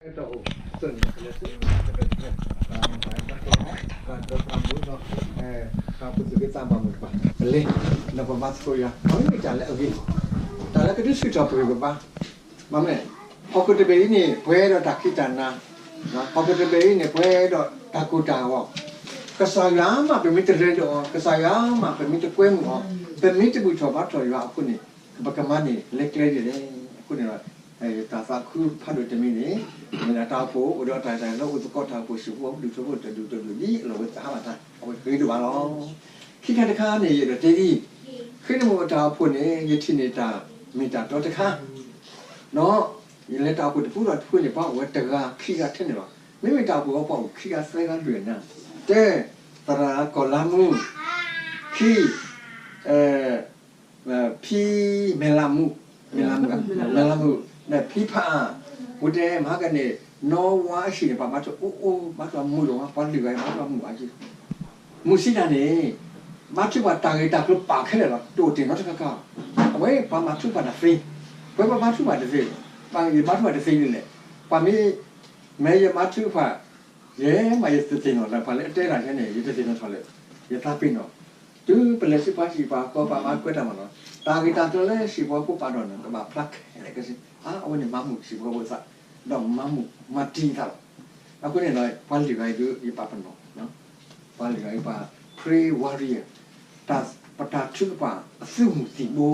တၢ်အိၣ် အသိးန့ၣ် ပလဲၤဆူ တၢ်အိၣ် တၢ်အိၣ် တၢ်အိၣ် တၢ်အိၣ် ပလဲၤ ဒီးပမ့ၢ်တၢ်လၢအဂ့ၤ ပမ့ၢ်တၢ်လၢကဒုးဆူၣ်ထီၣ်ပဂံၢ်ပဘါ, မ့ၢ်မနုၤလဲၣ်, ဟီၣ်ခိၣ်တဘ့ၣ်အံၤန့ၣ် ပှဲၤဒီးတၢ်ခံးတၢ်နၤ, ဟီၣ်ခိၣ်တဘ့ၣ်အံၤန့ၣ် ပှဲၤဒီးတၢ်ကိၢ်တၢ်ဂီၤ, ကစၢ်ယွၤမး ပမ့ၢ်တလဲၤဒီးအီၤ, ကစၢ်ယွၤမး ပမ့ၢ်တကွဲမုာ်အီၤ, ပမ့ၢ်တဘူၣ်ထီၣ်ဘါထီၣ်ယွၤအဃိန့ၣ် ပကမၤန့ၢ်လၢကျဲဒ်လဲၣ်. အဃိန့ၣ်ဒီး ယတၢ်သးခုဖးဒိၣ်တမံၤန့ၣ် မ့ၢ်ဒၣ်တၢ်အိၣ်ဖှိၣ် အိၣ်ဒီးတၢ်ဂ့ၢ်တၢ်ကျိၤလၢအိၣ်သကိးတၢ်အိၣ်ဖှိၣ် စံၣ်ဖိဒူၣ်ထီဘိတဒူၣ်တဒူၣ်ဒ်အလီၢ်ဝဲသ့ၣ်ဟးဘၣ်တၢ် အဝဲဂ့ၤဒိၣ်ဘၣ်လီၤ. ခံခါတခါန့ၣ် ယအဲၣ်ဒိးတဲဒ်အံၤ, ဃ့န့ၢ်မိၢ်တၢ်အိၣ်ဖှိၣ်န့ၣ် ယထံၣ်န့ၢ်တၢ်မ့ၢ်တၢ်တီတခါ, ဒီး ယလဲၤတၢ်အိၣ်ဖှိၣ်တဖုဒီးတဖုန့ၣ် ပှၤအိၣ်ဝဲတဂၤခံဂၤထဲန့ၣ်လီၤ. မ့မ့ၢ်တၢ်အိၣ်ဖှိၣ်အီၤ ပှၤအိၣ်ခံဂၤသၢဂၤလွံၢ်ဂၤန့ၣ်, တၢ် သရၣ်ကီၢ်လါမူ, ခံ ဖံမဲၢ်လးမူ, မဲၢ်လးမူ, မဲၢ်လးမူ, ဒီးဖံဖးအါ, ဝဲတဲမဟါကန့ၣ် နီၢ်ဝါအဟံၣ်န့ၣ် ပှၤဘါထု အိၣ်အိၣ် ဘါထုမုာ်လီၤဝဲ ပှၤလွံၢ်ဂၤအံၤ ဘါထုမုာ်ဝဲက့, မုာ်စံးတၢ်န့ၣ် ဘါထုကဖၣ်တၢ်ဂ့ၢ်တၢ်ကျိၤပာ်ခဲလၢာ်လီၤ တအိၣ်တ့ၢ်နီတခါခါ, အဝဲပှၤဘါထုကဖၣ်တသ့, ပှၤဘါထုကဖၣ်တသ့, ယဘါထုကဖၣ်တသ့ဒ်လဲၣ်, ပှၤမ့ၢ် မ့ၢ်ယဘါထုကဖၣ် ယဲမးယတသ့ၣ်နီၣ်လၢၤ ပှၤလၢအတဲတၢ်ယဲန့ၣ် ယတသ့ၣ်နီၣ်ထီၣ်လၢၤ, ယသးပ့ၤနီၣ်, တုၤပလဲၤဆူပှၤဟံၣ်ပှၤဃီပှၤဘါကွဲတၢ်မၤနီၤ, တၢ်ဂ့ၢ်တၢ်ကျိၤလၢဟံၣ်ပှၤဖိပာ်ဒီးန့ၣ် ကဘၣ်ဖျါခဲလၢာ်ခဲဆ့, အါ အဝဲန့ၣ်မၤမုာ်ဟံၣ်ဖိအသး, ဒီးမၤမုာ်မၤတံၢ်သးလီၤ. အဃိန့ၣ်ဒီး ပှၤလွံၢ်ဂၤအံၤဒုး ယပာ်ပနီၣ် ပှၤလွံၢ်ဂၤအံၤ ပှၤ prayer warrior, ပတၢ်ထုကဖၣ်အသုးမုၢ်သံၣ်ဘိ,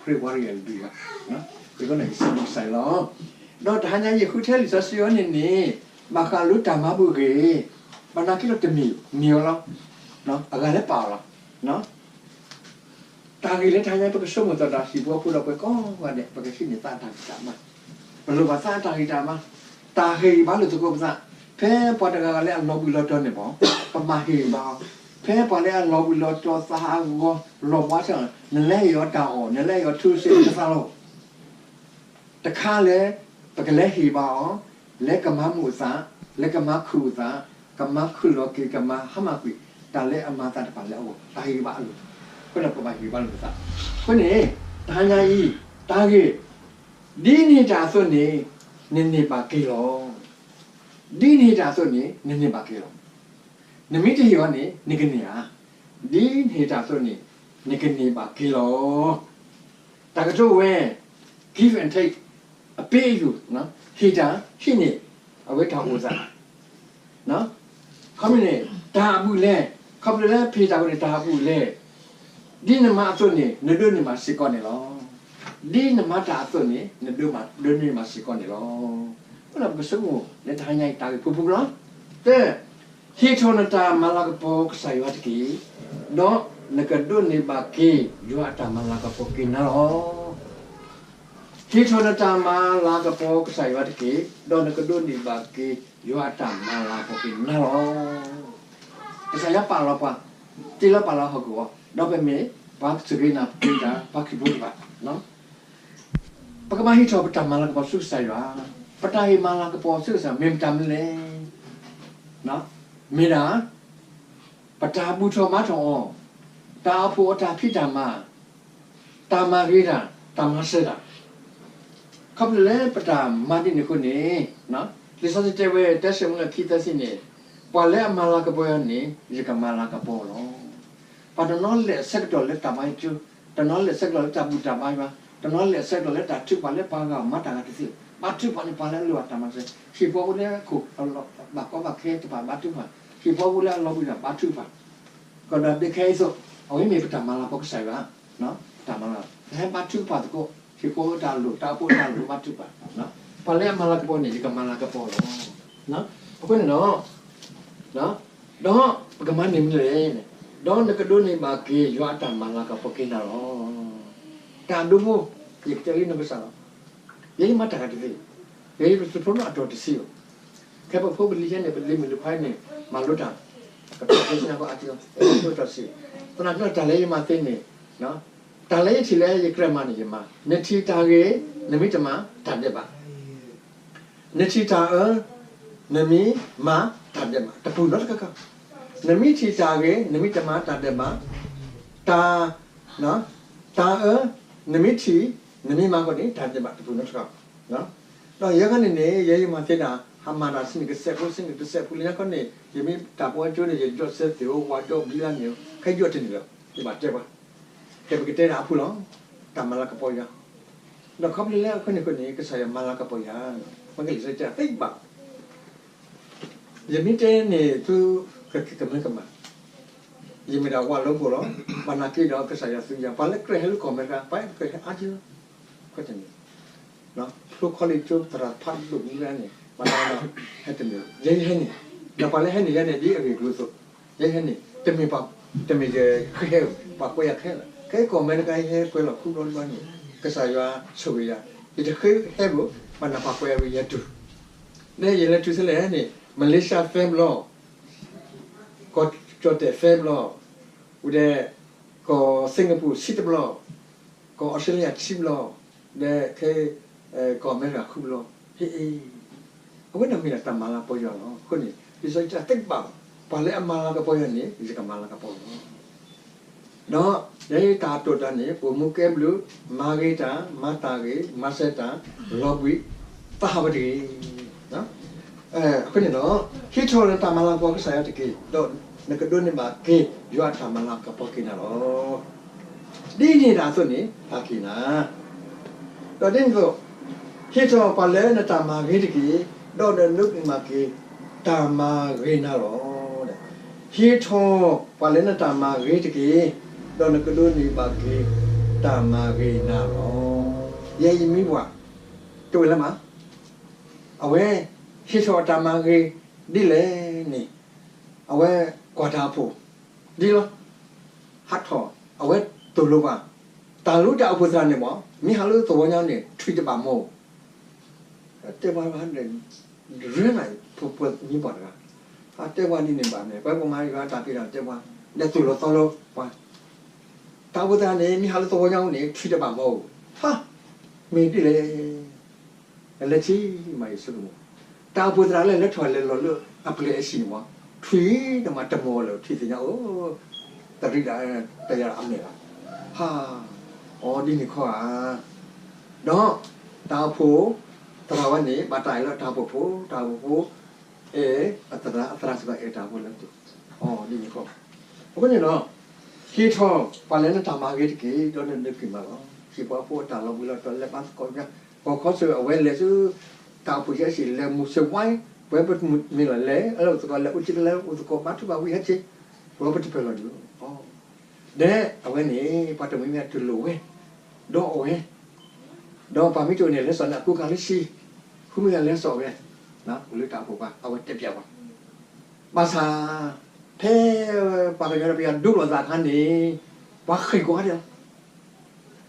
prayer warrior လွံၢ်ဂၤ, ယကနၣ်ယစံးဘျုးကစၢ်ယွၤလီၤ. ဒီးတဟါညါယဃုထၢလံာ်စီဆှံအံၤန့ၣ်န့ၣ် ဘၣ်ဃးလၢတၢ်မၤဘူၣ်အဂ့ၢ်, ဘၣ်နာ်က့ဒီးတမ့ၢ် မ့ၢ်အီၤလီၤ, အဂၤလၢပာ်အီၤလီၤ. တၢ်ဂ့ၢ်လၢတဟါညါ ပကဆိကမိၣ်သးဒီးဟံၣ်ဖိဃီဖိဒီးပှၤကိးဂၤဒဲး ပကဟံးန့ၢ်သးအတၢ်ဂံၢ်တၢ်ဘါ, ပလိၣ်ဘၣ်သးအတၢ်ဂံၢ်တၢ်ဘါ, တၢ်ဟ့ၣ်ဂံၢ်ဘါလိာ်သကိးပသး, ဖဲပှၤတဂၤဂၤလၢအလီၤဘှံးလီၤတီၤန့ၣ်မ့ၢ် ပဘၣ်ဟ့ၣ်ဂံၢ်ဘါအီၤ, ဖဲပှၤလၢအလီၤဘှံးလီၤတီၤသးဟးဂီၤ လီၤဘှါဆၢ နလဲၤဟ့ၣ်အီၤတၢ်အီၣ် နလဲၤဟ့ၣ်အီၤထူစ့ၢ်ကီးသးလီၤ. တခါလၢ ပကလဲၤဟ့ၣ်ဘါအီၤ, လၢကမၤမုာ်အသး, လၢကမၤခူၣ်အသး, ကမၤခုၣ်လီၤက့ၤ ကမၤဟါမၢ်ကွံာ် တၢ်လၢအမၤသးတဖၣ်လၢအဂီၢ် တၢ်ဟ့ၣ်ဂံၢ်ဘါအလိၤ, အဃိန့ၣ် ပဘၣ်ဟ့ၣ်ဂံၢ်ဘါလိာ်ပသး. အဃိန့ၣ် တဟါညါအံၤ တၢ်ဂ့ၢ် ဒ်နဟ့ၣ်တၢ်အသိးန့ၣ် နန့ၢ်ဘၣ်က့ၤလီၤ. ဒ်နဟ့ၣ်တၢ်အသိးန့ၣ် နန့ၢ်ဘၣ်က့ၤလီၤ. နမ့ၢ်တဟ့ၣ်အီၤန့ၣ် နကန့ၢ်ဧါ. ဒ်နဟ့ၣ်တၢ်အသိးန့ၣ် နကန့ၢ်ဘၣ်က့ၤလီၤ. တၢ်ကတိၤဝဲ give and take, အပ့ၤအယူၤ, ဟ့ၣ်တၢ် ဟံးန့ၢ် အဝဲတၢ်အိၣ်သး ခီမ့ၢ်န့ၣ် တၢ်အဘူးလဲၣ်, ခီဖျိလၢဖံးတၢ်ဝဲန့ၣ် တၢ်အဘူးလဲၣ်, ဒ်နမၤအသိးန့ၣ် နဒိးန့ၢ်ဘၣ်စ့ၢ်ကီးန့ၣ်လီၤ. ဒ်နမၤတၢ်အသိးန့ၣ် နဒိးန့ၢ်ဘၣ်စ့ၢ်ကီးန့ၣ်လီၤ. အဃိဒီးပကဆိကမိၣ်လၢတဟါညါအံၤ တၢ်ဂ့ၢ်ဖိဖုလီၤ. တၢ, ဟ့ၣ်ထီၣ်နတၢ်မၤလၤကပီၤကစၢ်ယွၤတက့ၢ်, ဒီးနကဒိးန့ၢ်ဘၣ်က့ၤ ယွၤအတၢ်မၤလၤကပီၤက့ၤနၤလီၤ. ဟ့ၣ်ထီၣ်နတၢ်မၤလၤကပီၤကစၢ်ယွၤတက့ၢ်, ဒီးနကဒိးန့ၢ်ဘၣ်က့ၤ ယွၤအတၢ်မၤလၤကပီၤက့ၤနၤလီၤ. ကစၢ်ယွၤပာ်လီၤပှၤ, တ့လီၤပာ်လီၤဟီၣ်ခိၣ်အဂီၢ်, ဒီးပမ့ၢ်ပှၤစူၢ်က့ၤနာ်က့ၤတၢ် ပှၤခရံာ်ဖိတဖၣ်, ပကဘၣ်ဟ့ၣ်ထီၣ်ပတၢ်မၤလၤကပီၤဆူကစၢ်ယွၤ, ပတၢ်ဟ့ၣ်မၤလၤကပီၤဆူကစၢ်ယွၤ မ့ၢ်မတၤမနုၤလဲၣ်. မ့ၢ်ဒၣ် ပတၢ်ဘူၣ်ထီၣ်ဘါထီၣ်အီၤ, တၢ်အိၣ်ဖှိၣ်အတၢ်ဖံးတၢ်မၤ, တၢ်မၤဂ့ၤတၢ်, တၢ်မၤစၢၤတၢ်, ခီဖျိလၢပတၢ်မၤဒ်န့ၣ်အဃိန့ၣ်, လံာ်စီဆှံတဲဝဲ တၢၡမူၤအ့လး ခံသၢဆံန့ၣ်, ပှၤလၢအမၤလၤကပီၤယၤန့ၣ် ယကမၤလၤကပီၤလီၤ. ပှၤတနီၤလဲၤအဆၢကတီၢ်လၢတၢ်ဘါယွၤကၠိ, တနီၤလဲၤအဆၢကတီၢ်လၢတၢ်ဘူၣ်တၢ်ဘါယွၤ, တနီၤလဲၤအဆၢကတီၢ်လၢတၢ်ထုကဖၣ်လၢပှၤဂၤမၤတၢ်ဂၤတသ့, ဘါထုကဖၣ်န့ၣ် ပှၤလၢအလိၣ်ဘၣ်တၢ်မၤစၢၤ, ဟံၣ်ဖိဃီဖိလၢအခိၣ်ဘၣ်ကီဘၣ်ခဲတဖၣ်ဘါထုကဖၣ်, ဟံၣ်ဖိဃီဖိလၢအလီၤဘှံးတၢ်ဘါထုကဖၣ်, ကဒီးဒုးခဲအံၤအသိး, အဝဲမ့ၢ်ပတၢ်မၤလၤကပီၤကစၢ်ယွၤ, တၢ်မၤလၤ, ပဟဲဘါထုကဖၣ်သကိး, ဟံၣ်ဖိတၢ်လိၣ် တၢ်အိၣ်ဖှိၣ်တၢ်လိၣ်ဘါထုကဖၣ်, ပှၤလၢအမၤလၤကပီၤန့ၣ် ယကမၤလၤကပီၤလီၤ. အဃိန့ၣ်ဒီး ဒီးပကမၤန့ၢ်မနုၤလဲၣ်န့ၣ်, ဒီးနကဒိးန့ၢ်ဘၣ်က့ၤယွၤအတၢ်မၤလၤကပီၤက့ၤနၤလီၤ. တၢ်ဒိဖိ, ယကတဲလံနကစၢ်လီၤ. ယဲယမၤတၢ်ဂၤတသ့, ယဲယတဖျိနီၣ်အတီၢ်တဆံဘၣ်. ခဲပဖိပလံၤယဲန့ၣ် ပလံၤမုၣ်လံၤခွါန့ၣ် မၤလိတၢ်, ကတီၢ်ဖဲဆ့ၣ်နီၤကီၢ်အါတံၢ်လီၤ, ယတဖျိနီၣ်အတီၢ်တဆံ, သနာ်က့တၢ်လၢယမၤသ့န့ၣ်, တၢ်လၢယထံၣ်လၢယကြၢးမၤန့ၣ်ယမၤ, နထံၣ်တၢ်ဂ့ၤ, နမ့ၢ်တမၤတၢ်ဒဲးဘး နထံၣ်တၢ်အၢ, နမ့ၢ်မၤတၢ်ဒဲးဘး, တပူၤနီတခါခါ, နမ့ၢ်ထံၣ်တၢ်ဂ့ၤ, နမ့ၢ်တမၤတၢ်ဒဲးဘး, တၢ်, တၢ်အၢ, နမ့ၢ်ထံၣ်, နမ့ၢ်မၤဃီန့ၣ် တၢ်ဒဲးဘးတပူၤနီတခါ, ဒီးယဲခီန့ၣ်န့ၣ် ယဲယမၤသ့ဒၣ် ဟးမၤတၢ်ဆံးန့ၣ် ကစဲးဖိဆံးန့ၣ် တစဲးဖိလၢယဲခီန့ၣ် ယမ့ၢ်တၢ်ပဝဲကၠိန့ၣ် ယဒိးစဲးသ့ၣ်ဧိၤဝးဒီးဘံလါန့ၣ် ခဲယိၣ်တန့ၢ်လီၤ ယဘၣ်တဲပှၤ ကဲပကတဲဒၣ်အဖုၣ်လီၤ တၢ်မၤလၤကပီၤယွၤ ဒီးခီဖျိလၢအဃိန့ၣ်အဃိန့ၣ် ကစၢ်ယွၤမၤလၤကပီၤယၤ မ့ၢ်ကလံာ်စီဆှံတဲသ့ဘၣ် ယမ့ၢ်တဲန့ၣ်သု ကမၢကမၣ် ယမ့ၢ်ဒၣ်ဝးလိဖိလီၤ ဘၣ်နာ်က့ဒီးကစၢ်ယွၤသူယၤ ပှၤလၢကြၢးဟဲလၢကီၢ်အမဲရကၤ ပှၤကြၢးဟဲအါက့လီၤ ခီတန့ၣ် ဖျိခီလ့ၣ်ကၠိသရၣ်ဖးဒိၣ်မံဝဲန့ၣ် ဘၣ်တၢ်ဟဲတန့ၢ် ယဲယဟဲန့ၣ် ဒီးပှၤလၢဟဲန့ၣ်ယဲန့ၣ် ဒ်အဂ့ၢ်အကျိၤအသိး ယဲဟဲန့ၣ် တမ့ၢ်ပှၤ တမ့ၢ်ယဃ့ဟဲဧိၤ ပှၤကွဲးယၤခဲလၢာ် ခဲအံၤကီၢ်အမဲရကၤယဟဲကွဲးလီၤခူဘျီတဘျီန့ၣ် ကစၢ်ယွၤဆိၣ်ဂ့ၤယၤ ယတဃ့ဟဲဧိၤ ဘၣ်နၢ်ပှၤကွဲးယၤဝံၤယဲတုၤ ဒီးယလဲၤတုၤဆဲလဲၣ်န့ၣ် မလ့ၡါသၢဘျီ ကီၢ်ကၠီၣ်တဲၣ်သၢဘျီ ဝံၤဒီး ကီၢ်စ့ၣ်ကပူၤဆံတဘျီ ကီၢ်အီစထြ့လယါခံဘျီ ဒီးခဲ ကီၢ်အမဲရကၤဃုဘျီ ဟ့ၣ်အ့ၣ် အဝဲန့ၣ်မ့ၢ်ဒၣ်တၢ်မၤလၤကပီၤယွၤလီၤ. အဃိန့ၣ် လံာ်စီဆှံတဲသ့ဘၣ် ပှၤလၢအမၤလၤကပီၤယွၤန့ၣ် ယကမၤလၤကပီၤလီၤ. ဒီးယဲတၢ်တိာ်တၢ်န့ၣ် အိၣ်မူကဲဘျုး မၤဂ့ၤတၢ် မၤတၢ်ဂ့ၤ မၤစၢၤတၢ် လီၤဘှံး သးဟးဝဲတဂ့ၤ. အဃိန့ၣ်ဒီး ဟ့ၣ်ထီၣ်နတၢ်မၤလၤကပီၤကစၢ်ယွၤတက့ၢ်, ဒီးနကဒိးန့ၢ်ဘၣ်က့ၤ ယွၤအတၢ်မၤလၤကပီၤက့ၤနၤလီၤ. ဒ်န့ၣ်ဒၣ်အသိးန့ၣ် ပၢ်က့ၤနၤ ဒီးဒ်န့ၣ်အသိး ဟ့ၣ်ထီၣ်ပှၤလၢနတၢ်မၤဂ့ၤတက့ၢ်, ဒီးနကဒိးန့ၢ်ဘၣ်က့ၤ တၢ်မၤဂ့ၤနၤလီၤ. ဟ့ၣ်ထီၣ်ပှၤလၢနတၢ်မၤဂ့ၤတက့ၢ်, ဒီးနကဒိးန့ၢ်ဘၣ်က့ၤ တၢ်မၤဂ့ၤနၤလီၤ. ယဲယမံပှၤ တဝံၤလၢမး အဝဲ ဟ့ၣ်ထီၣ်အတၢ်မၤဂ့ၤဒ်လဲၣ်န့ၣ် အဝဲကွၢ်တၢ်အိၣ်ဖှိၣ် ဒ်လီၤ. ဟးထီၣ် အဝဲသိၣ်လိပှၤ တၢ်လူတၢ်အိၣ်ဖှိၣ်သရၣ်န့ၣ်မ့ၢ် မ့ၢ်ဟးလၢသဝီညါန့ၣ် ထွံၣ်တဘၣ်မီၢ်ဧိၤ. တဲပှၤ ရဲနၤ ဖိပှၤမံပှၤတဂၤ တဲပှၤဒ်န့ၣ်ဘၣ်န့ၣ် ပှၤပမၤယွၤတၢ်ဖံးတၢ်တဲပှၤ ဒီးသိၣ်လိသီလိပှၤ တၢ်အိၣ်ဖှိၣ်သရၣ်န့ၣ် မ့ၢ်ဟးလၢသဝီညါန့ၣ် ထွံၣ်တဘၣ်မီၢ်ဧိၤ. ဟါ မ့ၢ်ဒ်လဲၣ် လဲၤထံၣ်မးယဆိကမိၣ် တၢ်အိၣ်ဖှိၣ်သရၣ်လၢလဲၤထီၣ်လဲၤလီၤလၢအပျဲၢ်အဆံးန့ၣ်မ့ၢ် ထွံၣ်တမၤတမီၢ်လၢၤ ထွံၣ်သ့ၣ်ညါအိၣ် တရံးဒၣ်တယၤအမဲာ်ဘၣ်. ဟါ အီၤဒ်န့ၣ်ခီဧါ ဒီး တၢ်အိၣ်ဖှိၣ်သရၣ်ဝဲန့ၣ် ဘၣ်တၢ်အဲၣ်လၢတၢ်အိၣ်ဖှိၣ်ဖိ တၢ်အိၣ်ဖှိၣ်ဖိ အဲၣ်အသရၣ် အသရၣ်စ့ၢ်ကီးအဲၣ်တၢ်အိၣ်ဖှိၣ်လၢသူၣ် အီၤဒ်န့ၣ်ခီ အဃိန့ၣ်ဒီး ဟ့ၣ်ထီၣ်ပှၤလၢနတၢ်မၤဂ့ၤတက့ၢ် ဒီးနဒိးန့ၢ်ဘၣ်လီၤ. ဟံၣ်ဖိဃီဖိအတၢ်လီၤဘှံးလီၤတီၤ လဲၤဘါသကိး ပှၤခီဆၢအဝဲလဲၤဆူ တၢ်အိၣ်ဖှိၣ်ယဲၢ်ဆံ လဲၤမူးစ့ဝါ ပှၤပမ့ၢ်လီၤလဲၤ အဲၣ်လီၤသကိးလဲၤအိၣ်က့တလဲ အိၣ်သကိးဘါထုဘၣ်ဝံၤဟဲက့ၤ ပှၤပတပၢၢ်လီၤဒံး ဒီးအဝဲန့ၣ် ပှၤတမှံၤမ့ၢ်တလိၣ်ဝဲ ဒီးအီၣ်ဝဲ ဒီးပှၤမ့ၢ်တအိၣ်န့ၣ် လဲၤစိာ်န့ၣ်အကူကၤလၢဆံ ဃုမ့ၢ်ဂၤလဲၤစိာ်ဝဲ အိၣ်လၢတၢ်အိၣ်ဖှိၣ်ပှၤ အဝဲတဲပျးပှၤ ဘၣ်ဆၣ် ဖဲပှၤကညီဒီးပယီၤဒိလီၤသးအခါန့ၣ် ပှၤဃ့ၢ်ကွၢ်ဒံးလီၤ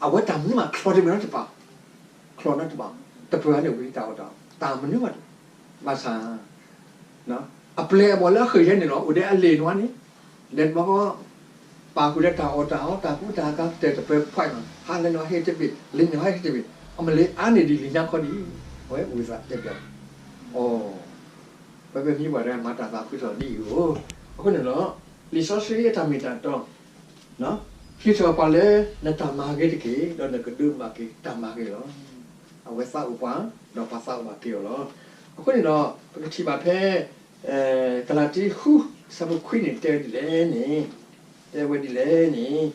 အဝဲတၢ်မနုၤမးချီတမ့ၢ်နီတပၤ ချီနီတပၤ တပၢၢ်န့ၣ်ဝံၤတၢ်အီၣ်တၢ်အီ တၢ်မနုၤမး ဘၣ်ဆၣ် အပျဲၢ်အဘီၣ်လၢအဃ့ၢ်ယဲန့ၣ်လီၤ အိၣ်ဒီးအလ့ၣ်နွါန့ၣ် လဲၤတဘျီဃီ ပာ်ဃုာ်ဒီးတၢ်အီၣ်တၢ်အီ တၢ်ကူတၢ်ကၤကတၢၢ်တပၢၢ်ခွါနီၤ ဟါလၢနွါဟ့ၣ်တဘ့ၣ် လ့ၣ်နွါဟ့ၣ်တဘ့ၣ် အမ့ၢ်လၢအါန့ၢ်ဒံးလံာ်ညါခီဒံး အဝဲဝံသးတဲပျး အိ ပမ့ၢ်ပှၤတဂၤမၤတၢ်သးခုထီၣ်ဒ်အံၤဧိၤ အဃိန့ၣ်လီၤ လံာ်စီဆှံအတၢ်မ့ၢ်တၢ်တီ ဟ့ၣ်ထီၣ်ပှၤလၢနတၢ်မၤဂ့ၤတက့ၢ် ဒီးနကဒိးန့ၢ်ဘၣ်က့ၤတၢ်မၤဂ့ၤလီၤ. အဝဲသးအိၣ်ပှၤ ဒီးပှၤသးအိၣ်ဘၣ်က့ၤအီၤလီၤ. အဃိန့ၣ်ဒီး ပကထံၣ်ဘၣ်ဖဲ ကလၤတံ ဃု ဆၢဖိခွံန့ၣ် တဲဝဲဒ်လဲၣ်န့ၣ် တဲဝဲဒ်လဲၣ်န့ၣ်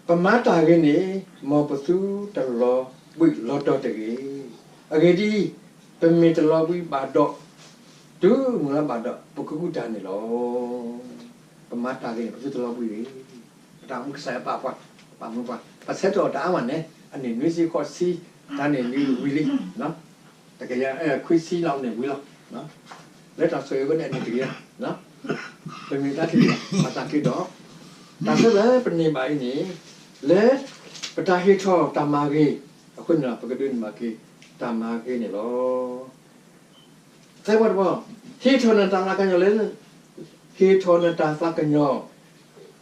ပမၤတၢ်ဂ့ၤန့ၣ် မ်ပသုတလီၤဘှံးလီၤတီၤတဂ့ၤ. အဂ့ၢ်ဒ်အံၤ, ပမ့ၢ်တလီၤဘှံးဘၣ်ဒီး, တုၤမုၢ်လၢၤဘၣ်ဒီး ပကကူးတၢ်န့ၣ်လီၤ. ပမၤတၢ်ဂ့ၤန့ၣ် ပသုတလီၤဘှံးတဂ့ၤ. ပတၢ်အိၣ်မူကစၢ်ယွၤပာ်ပှၤ, ပာ်မူပှၤ, ပဆၢထၢၣ်အီၤတအါမးန့ၣ် အနံၣ်နွံဆံဃိးဆံ, တၢ်န့ၣ်နံၣ်ဝံၤလံ တကယၤခွံဆံလီၤန့ၣ်ဝံၤလီၤ. လၢတၢ်ဆိၣ်ဂ့ၤအဃိန့ၣ် အနံၣ်တကယၤ, ပမ့ၢ်တၢ်ထံၣ်ဘၣ်တၢ်က့ၤဒီး, တၢ်ဆၢလၢပန့ၢ်ဘၣ်အံၤန့ၣ်, လၢပတၢ်ဟ့ၣ်ထီၣ်တၢ်မၤဂ့ၤအဃိန့ၣ်လီၤ. ပကဒိးန့ၢ်ဘၣ်က့ၤတၢ်မၤဂ့ၤန့ၣ်လီၤ. သၢဘီတဘီ, ဟ့ၣ်ထီၣ်နတၢ်သးကညီၤလၢ ဟ့ၣ်ထီၣ်နတၢ်သးကညီၤ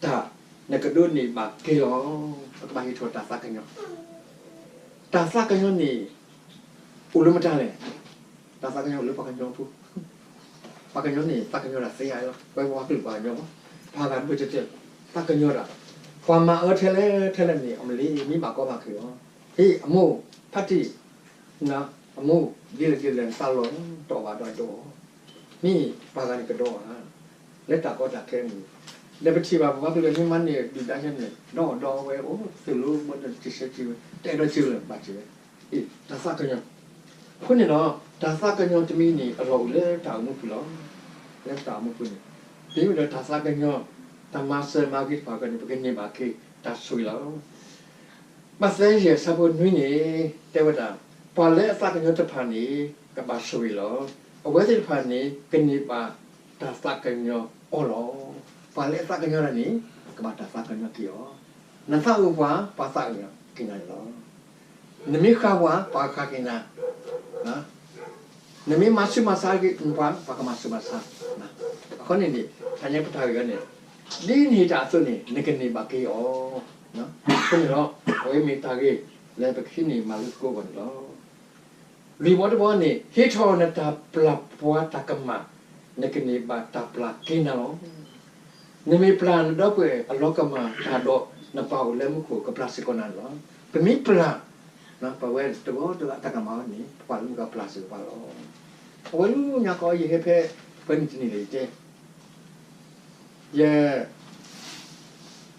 တၢ် နကဒိးန့ၢ်ဘၣ်က့ၤလီၤ. ပကဘၣ်ဟ့ၣ်ထီၣ်တၢ်သးကညီၤ, တၢ်သးကညီၤန့ၣ် အိၣ်လၢမတၤလဲၣ်. တၢ်သးကညီၤအိၣ်လၢပှၤကညီဖိ, ပှၤကညီန့ၣ် သးကညီၤတၢ်သ့အါလီၤ. ပဝဲပှၤကလုာ်ပှၤကညီ, ပှၤဂၤဒိၣ်တဲာ်တဲာ် သးကညီၤတၢ်, ပှၤမၤအၢထဲလဲၣ်ထဲလဲၣ်န့ၣ် အမ့ၢ်လံ မ့ၢ်ဘၣ်ကီဘၣ်ခဲအီၤ, ဟ့ၣ်အမိၢ်ဖးတံၢ်, န အမိၢ်ဒ်လဲၣ်ဒ်လဲၣ် နသးလီၤ တအီၣ်ဘၣ်ဒီးတအီၣ်, မ့ၢ်ပှၤဂၤန့ၣ်ကဒီးဧါ, လၢတၢ်ကီတၢ်ခဲအမူး, ဒီးပထံၣ်ဘၣ်ပှၤကလုာ်မ့ၢ်မၤန့ၢ်ဒုၣ်ဒါယဲန့ၣ် ဒီးဒီးဝဲအိၣ်သ့ၣ်လိဘၣ်ဒီးတစဲးက့ဝဲ တအဲၣ်ဒိးစ့ဝဲလၢၤဘၣ်စ့ဝဲ, အ့ၣ် တၢ်သးကညီၤ, အဃိန့ၣ်ဒီး တၢ်သးကညီၤတမံၤန့ၣ် အလီၢ်အိၣ်လၢတၢ်အိၣ်မူပူၤလီၤ. လၢတၢ်အိၣ်မူပူၤန့ၣ် ပမ့ၢ်အိၣ်ဒီးတၢ်သးကညီၤ, တၢ်မၤစၢၤမၤဂ့ၤတဖၣ်အဂီၢ်န့ၣ် ပကန့ၢ်ဘၣ်က့ၤတၢ်ဆိၣ်ဂ့ၤလီၤ. မးသဲယဲၢ်ဆၢဖိနွံန့ၣ် တဲဝဲဒၣ်, ပှၤလၢအသးကညီၤတဖၣ်န့ၣ် ကဘၣ်ဆိၣ်ဂ့ၤလီၤ. အဝဲသ့ၣ်တဖၣ်န့ၣ် ကန့ၢ်ဘၣ်တၢ်သးကညီၤအီၤလီၤ. ပှၤလၢအသးကညီၤတၢ်န့ၣ် ကဘၣ်တၢ်သးကညီၤက့ၤအီၤ, နသးအုးပှၤ ပှၤသးအုးက့ၤနၤန့ၣ်လီၤ. နမ့ၢ်ဃါပှၤ ပှၤကဃါက့ၤနၤ နမ့ၢ်မၤဆူးမၤဆါက့ၤပှၤ ပှၤကမၤဆူးမၤဆါ, အဃိန့ၣ်န့ၣ် တၢ်ညါပတၢ်ဂ့ၢ်အံၤန့ၣ် ဒ်နဟ့ၣ်တၢ်အသိးန့ၣ် နကန့ၢ်ဘၣ်က့ၤအီၤ, အဃိန့ၣ်ဒီး အဝဲမ့ၢ်တၢ်ဂ့ၢ်လၢပကဟံးန့ၢ်မၤလိသကိးအဂီၢ်န့ၣ်လီၤ. လွံၢ်ဘီတဘီန့ၣ် ဟ့ၣ်ထီၣ်နတၢ်ပျၢ်ပှၤတၢ်ကမၣ်, နကန့ၢ်ဘၣ်တၢ်ပျၢ်က့ၤနၤလီၤ. နမ့ၢ်ပျၢ်နဒီပုၢ်ဝဲၢ်အလီၤကမၣ်တၢ်ဒီး နပၢ်အိၣ်လၢမူခိၣ်ကပျၢ်စ့ၢ်ကီးနၤန့ၣ်လီၤ. ပမ့ၢ်ပျၢ် ပဝဲတဂၤတဂၤတၢ်ကမၣ်န့ၣ် ပပှၤလၢမူခိၣ်ကပျၢ်စ့ၢ်ကီးပှၤလီၤ. အဝဲလၢညါခီယဟဲဖဲ ပှဲၤနံၣ်တနံၣ်န့ၣ် ယတဲ ယ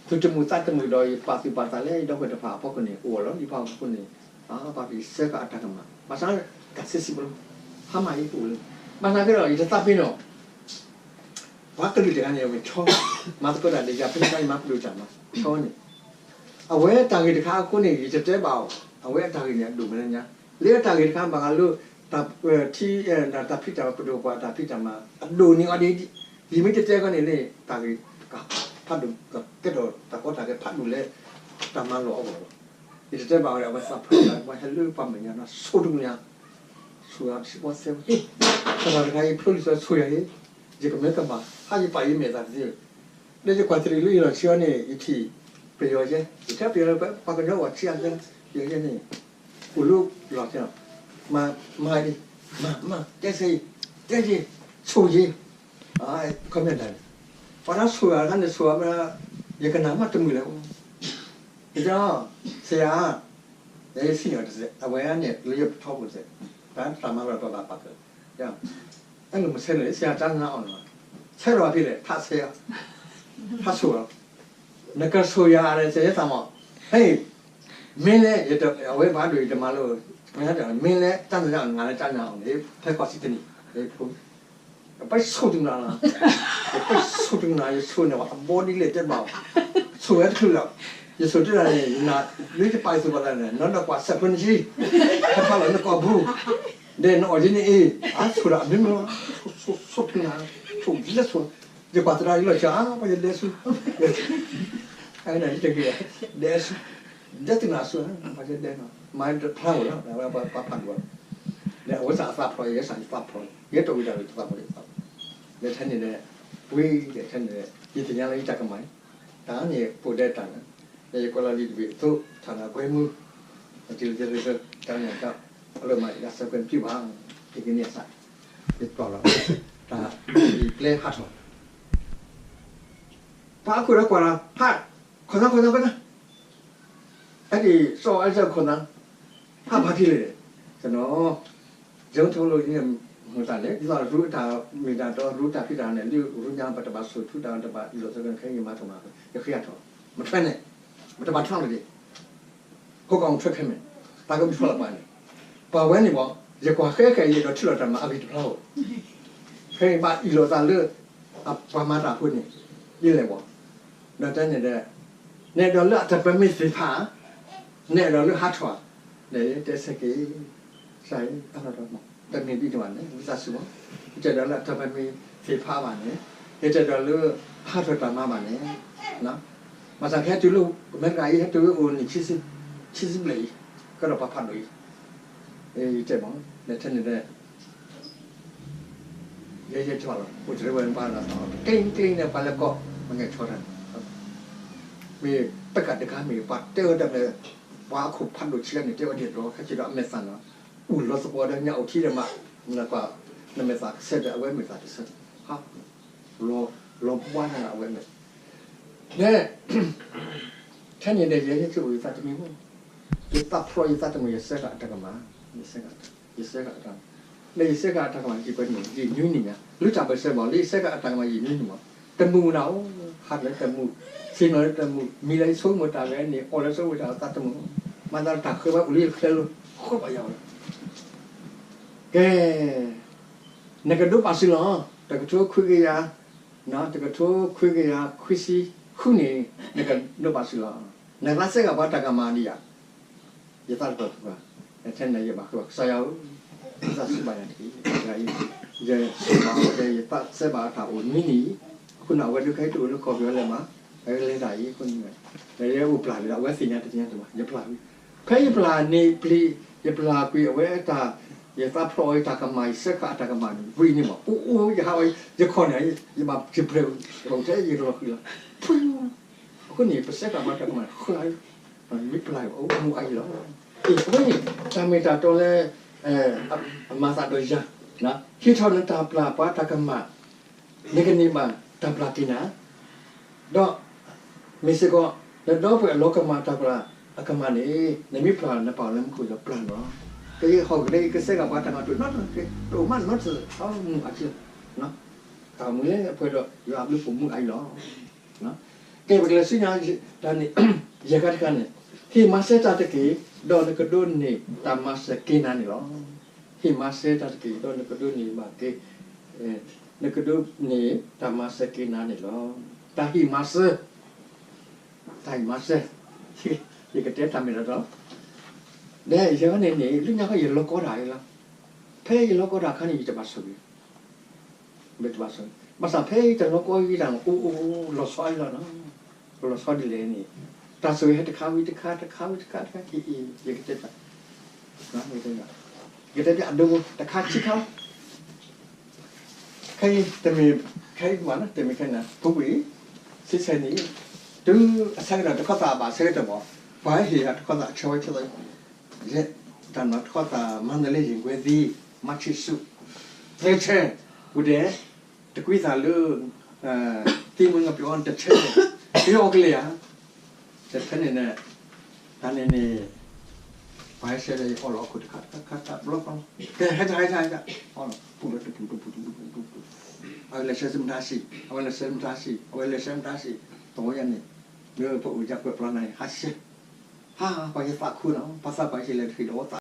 သူၣ်တမုာ်သးတမုာ်ဒီး ယပာ်သူၣ်ပာ်သးလၢယဒီပုၢ်ဝဲၢ်တဖၣ်အဖီခိၣ်န့ၣ် အိၣ်လီၤ. ယဖီခိၣ်န့ၣ် ပှၤကဆှၢဃာ်အတၢ်ကမၣ် ဘၣ်ဆၣ်တၢ်ဆံးဆံးဖိလီၤ. ဟါမၢ်ယကအိၣ်လၢ ဘၣ်ဆၣ်က့ဒီး ယတသးပ့ၤနီၣ် ပှၤကလုာ်တဂၤန့ၣ် အဝဲဆီ မၤသကိးတၢ်ဒီးယၤ ဖဲန့ၣ်ယမၤပဒိၣ်တၢ်မၤ ဆီန့ၣ် အဝဲတၢ်ဂ့ၢ်တခါအဃိန့ၣ် ယတတဲဘၣ်အီၤ, အဝဲအတၢ်ဂ့ၢ်န့ၣ် အဒိၣ်မးလၢညါ, လၢအတၢ်ဂ့ၢ်တခါ ဘၣ်ဃးလၢ ထံ တၢ်ဖံးတၢ်မၤ ပဒိၣ်ပှၤတၢ်ဖံးတၢ်မၤ အဒိၣ်န့ၢ်အီၤဒ် ယမ့ၢ်တတဲဃီန့ၣ်န့ၣ် တၢ်ဂ့ၢ် ဖးဒိၣ် ကဲထီၣ်တၢ်ကီတၢ်ခဲဖးဒိၣ်လၢ တၢ်မၤလီၢ်အဂီၢ်လီၤ. ယတတဲဘၣ်ဝဲ အဝဲသးဖျိး ပှၤဟဲလၢပှၤမဲာ်ညါဒီး ဆိၣ်တကလုာ်ညါ ဆိၣ်ယၤ စံးပှၤသဲဝဲ သရၣ်တဂၤအံၤ ဖျိလံာ်စီဆှံဆိၣ်ယၤဟ့ၣ်, ယကမၢကမၣ် ဟါယပာ်ယမဲာ်သးတသ့, လၢယကွၢ်တရံးလၢယလီၢ်ခံအီၤန့ၣ် ယထံၣ် ပယီၤယဲ, ယထဲပယီၤလၢပှၤကညီအီၤဆံးအါလၢ ပယီၤယဲန့ၣ် အိၣ်လၢလီၢ်ခံလီၤ, မၤ မၤဒ် မၤ မၤ တဲဆၢအံၤ တဲက့ၤ ဆိၣ်ယ့ၤ ခီမ့ၢ်ဒၣ်န့ၣ် ပှၤတၢ်ဆိၣ်ယၤတခါန့ၣ် ဆိၣ်ယၤ ယကနၣ်မးတမုာ်လဲၣ်, ယတဲ ဆရာ ယဲယစံၣ်ညီၣ်တစဲး အဝဲန့ၣ် လၢယပထီဘိတစဲး တၢ်တၢ်မၤဝဲပဘၣ်ပာ်ကၢ အဲၣ်လိာ်မုးဆဲးန့ၣ် ဆရာတၢ်နါအီၤနီၤ, ဆဲးလီၤဖဲလဲၣ် ထးဆဲး, ထးဆိၣ်လီၤ, နကဆိၣ်ယၤအါလဲၣ် ဆဲးယဲသးမး, ဟဲ မ့ၢ်လဲၣ် အဝဲဘၣ်ဒိၣ်ယတမၤလိ, မ့ၢ်လဲၣ် တၢ်နါအီၤ နၤလၢတၢ်နါအီၤန့ၣ် ဖဲကီၢ်စံးတနံၤ ပဆိၣ်တနၤလီၤ, ပဆိၣ်တနၤ ယဆိၣ်န့ၢ်ဝဲအဘီဒ်လဲၣ်တဲဘၣ်, ဆိၣ်ဝဲတချုးလီၤ, ယဆိၣ်တနၤန့ၣ် နၤ လၢယပာ်ယသူၣ်ပာ်သးန့ၣ် နီၢ်ဒီးကွၢ်စဲးဖိနဆံ ဟဲဖးလီၤနကိာ်ပူၤ ဒီးနအီၣ်ဒ်န့ၣ်အံၤ အဆိၣ်ဒီးအမ့ၢ်မ့ၢ် ဆိၣ်တနၤ ဆိၣ်လၢဆိၣ်, ယကွၢ်သရၣ်ယလီၤဆီ ပှၤယဒဲဆူ ယတဂ့ၤ ဒဲဆူ ဒဲတနၤဆူ ပှၤယဒဲနီၤ မၤတဖျါအိၣ်လီၤ ပှၤဖးဒိၣ်လီၤ, ဒီးအဝဲသးအသးဖျိး ယဲသးယသးဖျိး ယဲတဝံၤတၢ်ဂ့ၢ်တသးဖျိး လၢထဲန့ၣ်ဒီး ဝံၤဒီးထဲန့ၣ်ဒီး ယသ့ၣ်ညါလၢယတၢ်ကမၣ် တၢ်န့ၣ်ပိာ်ဒဲတၢ်န့ၣ် ဒီးယကွဲးလီၤလံာ်တဘ့ၣ်အသိး ထၢနၤကွဲမုာ် တၢ်န့ၣ်တၢ်လၢတၢ်န့ၣ်တၢ် အလၢမၤယၤဆၢကွဲမုာ်ဘၣ် ယကန့ၢ်အသး ယတီၢ်လီၤ တၢ်လံာ်ပျဲဟးထီၣ် ပှၤအခိၣ်ဒီးကွၢ်လီၤ ဟး ခိၣ်သး ခိၣ်သး ခိၣ်သး အဲၣ်ဒိးစီၤအဲၣ်စၢၣ်ခိၣ်သး ဟးဖးထံလံၤ တနီၤ ယထီၣ်လိာ်န့ၣ် မတၤလဲၣ် ဒ်သိးရူတၢ်မ့ၢ်တၢ်တီ ရူတၢ်ဖံးတၢ်န့ၣ် လၢရူညါပတဘၣ်ဆိၣ်ထူတၢ် တဘၣ်အံၣ်လိာ်သးခဲအံၤမၤထီၣ်မး ယဃ့အထီၣ် မထွဲန့ၣ် မတဘၣ်ထီၣ်လၢၤ ဟိကီၢ်မထွဲခဲမ့ၢ် ပှၤကမုၢ်ထီၣ်လၢပှၤန့ၣ် ပှၤဝဲန့ၣ်ဘၣ် ယကွၢ်ဃဲဃဲယအဲၣ်ဒိးထံၣ်လိာ်တၢ်မၤအဂ့ၢ်တဖျါဧိၤ ဖဲအံၤဘၣ်အံၣ်လိာ်သးလၢ ပှၤမၤတၢ်ဖိန့ၣ် ဒ်လဲၣ်ဘၣ် ဒီးတဲန့ၣ်ဒီး နအဲၣ်ဒိးလၢအတၢ်ပၢၢ်မ့ၢ်သ့ၣ်ဖးဧါ နအဲၣ်ဒိးလၢဟးထီၣ်ဧါ ဒီးတဲဆၢက့ၤ စၢ်အံၤ အလီၢ်တမံၤဒ်န့ၣ်ဘၣ်န့ၣ် ဝံသးစူၤဘၣ် ယတအဲၣ်ဒိးလၢအတၢ်ပၢၢ်မ့ၢ်သ့ၣ်ဖးဘၣ်န့ၣ် ယတအဲၣ်ဒိးလၢ ဟးထီၣ်တၢ်မၤဘၣ်န့ၣ် ဘၣ်ဆၣ်ကဟဲတုၤလၢအမဲရကၤအံၤ ဟဲတုၤလၢအိၣ်နံၣ်ခံဆံဘျဲၣ်အံၤ ကဒီးပှၤဖးဒိၣ်အံၤ ယတဲမး လဲၤထဲန့ၣ်ဒီး ယဲယဲကၠီလီၤ အိၣ်တရံးဝဲပှၤလီၤ ကျ့ကျ့န့ၣ် ပှၤလဲၤကိး မငဲၢ်ဆီတၢ်န့ၣ် မ့ၢ်ပကးတခါမ့ၢ် ပှၤတဲဝဲတၢ်မ့ၢ် ပှၤအခိၣ်ဖးဒိၣ်ဆံးန့ၣ် တဲဝဲဒ်သိး ခဲကဒီးအမဲာ်သၣ်နီၤ အူၣ်လီၤသပှၢ်ဒီးညၣ်အိၣ်ထံဒီးမး နကွၢ် နမဲာ်သၣ်ကဆဲးဒီး အဝဲမဲာ်သၣ်တဆဲး ဟး လီၤဘှါန့ၣ်လီၤ အဝဲမဲာ် နဲ ထဲန့ၣ်ဒီး ယဲယဲကၠီအိၣ်ယသးတမံၤမး ယသးဖျိးယသးတမံၤ ယဆၢဂ့ၤအတၢ်ကမၣ် ယဆၢဂ့ၤ ယစဲဃာ်အတၢ်ကမၣ်, လၢယစဲဃာ်အတၢ်ကမၣ် ယကွဲးန့ၣ် ယနွံနံၣ်ညါ, လၢတၢ်ဘၣ်စဲဘၣ် လၢယစဲဃာ်အတၢ်ကမၣ် ယနွံနံၣ်မး, တမုာ်နၤဧိၤ, ဟးထီၣ်လၢတမုာ်, ဆ့ၣ်နီၤလၢတမုာ်, မံလၢယဆိကမိၣ်တၢ်ဝဲန့ၣ် အီၣ်လၢဆိကမိၣ်တၢ်သးတမုာ်, မၤသးတၢ်ဃၢဘၣ်အိၣ်လၢယချၢလိၤ, ဃၢဘၣ်ယၤဝဲလီၤ. ကဲ နကဒိးပာ်စုလီၤ, တကထိခွံကယၤ, တကထိခွံကယၤခွံဆံဃုန့ၣ် နကဒိးပာ်စုလီၤ. နသးစဲဃာ်ပှၤတၢ်ကမၣ်ဒံးဧါ, ယသးတပၢၢ်ပှၤ, ထဲန့ၣ်ယဘၣ်ဃး ကစၢ်ယွၤဧၢ, ယသးစဲဘၣ်ယၤတက့ၢ်, ယဆိကမိၣ်ဒီး ယသးစဲဘၣ်အတၢ်အိၣ်နွံနံၣ်အံၤ, အဃိန့ၣ် အဝဲဒၣ်ခဲအံၤတအိၣ်လၢကီၢ်ပယီၤလၢၤမး, အဝဲလဲၤတၢ်အံၤအဃိန့ၣ်, ဒီးယအိၣ်ပျၢ်လံဒီး အဝဲသ့ၣ်ညါတသ့ၣ်ညါတမး ယပျၢ်ဝံၤ, ဖဲယပျၢ်န့ၣ်ပျံၤ, ယပျၢ်ကွံာ်အဝဲအတၢ်, ယသးဖျိးအီၤယတၢ်ကမၣ် ယစဲဃာ်အတၢ်ကမၣ်န့ၣ် ဝံၤန့ၣ်မး အိၣ်အိၣ်ယဟးဝဲ, ယခီၣ်န့ၣ် ယဘၣ်ယပျဲၢ်ဝံၤ ထဲယကလီၤဃံၤလီၤ, ဖု, အဃိန့ၣ် ပစဲဃာ်ပှၤတၢ်ကမၣ်ဃၢ, မ့ၢ်ပျၢ်အီၤအိၣ်မူအါအံၤလီၤ. အဃိန့ၣ် တၢ်မ့ၢ်တၢ်တီလၢ အမၤသးဒီးယၤ, ဟ့ၣ်ထီၣ်နတၢ်ပျၢ်ပှၤတၢ်ကမၣ်, နကန့ၢ်ဘၣ်တၢ်ပျၢ်က့ၤနၤ, ဒီး မ့ၢ်စ့ၢ်ကီး နဒီပုၢ်ဝဲၢ်အလီၤကမၣ်တၢ်ပျၢ်အကမၣ်န့ၣ် နမ့ၢ်ပျၢ်နပာ်အီၤလၢမူခိၣ်ဒီးပျၢ်န့ၣ်လီၤ. ကယဲၢ်ဟီၣ်ကလဲ ယကစဲဃာ်ပှၤတၢ်ကမၣ်တအိၣ်နီတမံၤ, တအိၣ်မးနီတစဲး မူအါကံလီၤ. တၢ်မူလၢအပှဲၤဒီး ယွၤအဘျုးဖှိၣ်မူအါအံၤလီၤ. ကဲ ပကလဲၤဆူညါတၢ်န့ၣ်, ယဲၢ်ခါတခါန့ၣ်, ဟ့ၣ်မၤစၢၤတၢ်တက့ၢ်, ဒီးနကဒိးန့ၢ်တၢ်မၤစၢၤက့ၤနၤန့ၣ်လီၤ. ဟ့ၣ်မၤစၢၤတၢ်တက့ၢ်, ဒီးနကဒိးန့ၢ်ဘၣ်က့ၤ, နကဒိးန့ၢ်တၢ်မၤစၢၤက့ၤနၤန့ၣ်လီၤ. တၢ်ဟ့ၣ်မၤစၢၤ, တၢ်ဟ့ၣ်မၤစၢၤ, ယကတဲတၢ်မ့ၢ်တၢ်တီ, ဒီးယဲၢ်န့ၣ်န့ၣ် လၢညါခီယလီၤကီတၢ်အံၤလီၤ. ဖဲယလီၤကီတၢ်အခါန့ၣ် ယတဘၣ်ဆိၣ်ဂ့ၤ ဘၣ်တဘၣ်ဆိၣ်ဂ့ၤ, ဘၣ်ဆၣ်ဖဲယတလီၤကီယံၤတၢ်န့ၣ် အိၣ်အိၣ်လီၤဆီအံၤလီၤနီၤ, လီၤဆီဒ်လဲၣ်န့ၣ်, တၢ်ဆိၣ်ဂ့ၤဟဲတခါဝံၤတခါ တခါဝံၤတခါတခါ အံၤအံၤ ယကတဲတၢ်, ယကတဲတၢ်အဒိ တခါခံခါလီၤ. ခဲအံၤ တမ့ၢ်, ခဲအံၤမးနီၤ တမ့ၢ်ခဲအံၤန့ၣ် ပူၤကွံာ် စံးဆဲးန့ၣ်, တုၤအဆၢကတီၢ်တခီသးဘၣ်ဆၢကတီၢ်ဘၣ်, ပှၤဟဲဟ့ၣ်ယၤတခီသးအဆၢဝဲဆၢသီ, ယဲ, တၢ်နီၤတခီသးမၤနၢၤလၢယံၤဝဲသံ, မၤဆံးဆူၣ်, သဲဆဲ, ဝံၤဒီး, တကွံသးလၢ, သံမုၢ်ငပျီအီၤတဆဲ, ပယီၤအီၤကလဲာ်ဧါ, တဖဲန့ၣ်န့ၣ်, တၢ်န့ၣ်န့ၣ်, ပှၤဟဲဆှၢဒီးယအီၣ်လီၤဟီၣ်ခိၣ်တခါတခါတခါတခါ ဘျီဃီလီၤ, ကဲ ဟဲတၢ် ဟဲတၢ် ဟဲတၢ်, အီၣ်လီၤ ပူၤလီၤ တပူၤ တပူၤ တပူၤ တပူၤ တပူၤ, အဝဲလဲၤဆှၢဆူမတၤဆံး အဝဲလဲၤဆှၢဆူမတၤဆံး အဝဲလဲၤဆှၢမတၤဆံး, တဝီယၤန့ၣ်, လၢပအိၣ်ယၤကွဲးပျီနၤန့ၣ် ဟးဆှၢ, ဟး ပှၤယသးခုနီၤ ပှၤသးပှၢ်ဆံးလဲၤတဃံးဒီးဝဲသး